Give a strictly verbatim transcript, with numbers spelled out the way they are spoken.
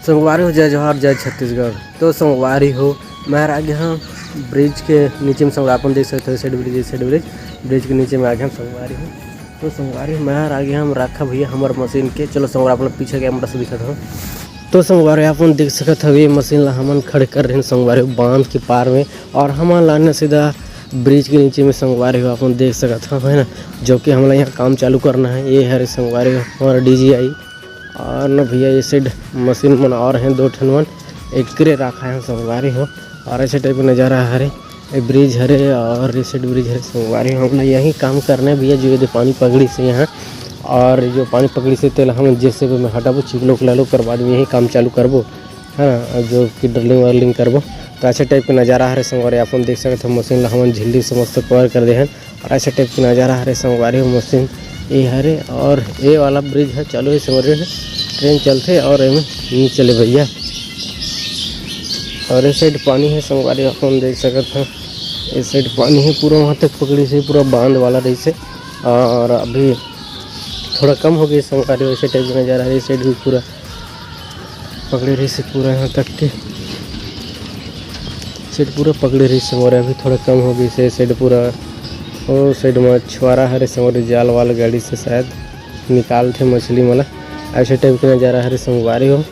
संगवारी हो, जय जोहार, जय छत्तीसगढ़। तो संगवारी हो, मैं हर आ गे हंव ब्रिज के नीचे में। संगवारी अपन देख सकत हव, ए साइड ब्रिज, ए साइड ब्रिज, ब्रिज के नीचे में आ गे हंव संगवारी हो। तो संगवारी हो, मैं हर आ गे हंव राखा भैया हमर मशीन के। चलो संगवारी, अपन पीछे कैमरा से दिखात हंव। तो संगवारी हो, अपन देख सकत हव, ए मशीन ला हमन खड़े करे रहेन संगवारी हो, बांध के पार में, और हमन लाने सीधा ब्रिज के नीचे में संगवारी हो, अपन देख सकत हव, है ना, जो कि हमला यहाँ काम चालू करना है। ये हरे संगवारी हो हमर डी जी आई। और न भैया, ये साइड मशीन मन और हैं दो ठन मन, एकरे राखा है संगवारी हो। और ऐसे टाइप के नज़ारा हरे, ये ब्रिज हरे और ये साइड ब्रिज हरे संगवारी हो। हमला यही काम करना है भैया, जो ये दे पानी पकड़िस यहाँ, और जो पानी पकड़िस तेला हमन जे सी बी में हटाबो, चिकलो उकलालो, ओकर बाद में यही काम चालू करबो, है ना, जो कि ड्रिलिंग वर्लिंग करबो। तो ऐसे टाइप के नज़ारा हरे संगवारी, अपन देख सकत हव, मशीन ला हमन झिल्ली से मस्त कवर कर दे हन। और ऐसे टाइप के नज़ारा हरे संगवारी हो, मशीन ये हरे, और ये वाला ब्रिज है चालू है संगवारी हो, ट्रेन चलथे और एमे नहीं चले भैया। और इस साइड पानी है संगवारी, अपन देख सकत हव, इस साइड पानी है पूरा, वहाँ तक पकड़िस हे, पूरा बांध वाला रहिस हे। और अभी थोड़ा कम हो गे संगवारी हो, ऐसे टाइप के नज़ारा है। इस साइड भी पूरा पकड़े रहिस हे, पूरा यहाँ तक के साइड पूरा पकड़े रहिस हे संगवारी, अभी थोड़ा कम हो गे हे। साइड पूरा, ओ साइड में छुआरा हरे संगवारी, जाल वाल गाड़ी से शायद निकालथे मछली मन ला। ऐसे टाइप के नज़ारा हरे संगवारी हो।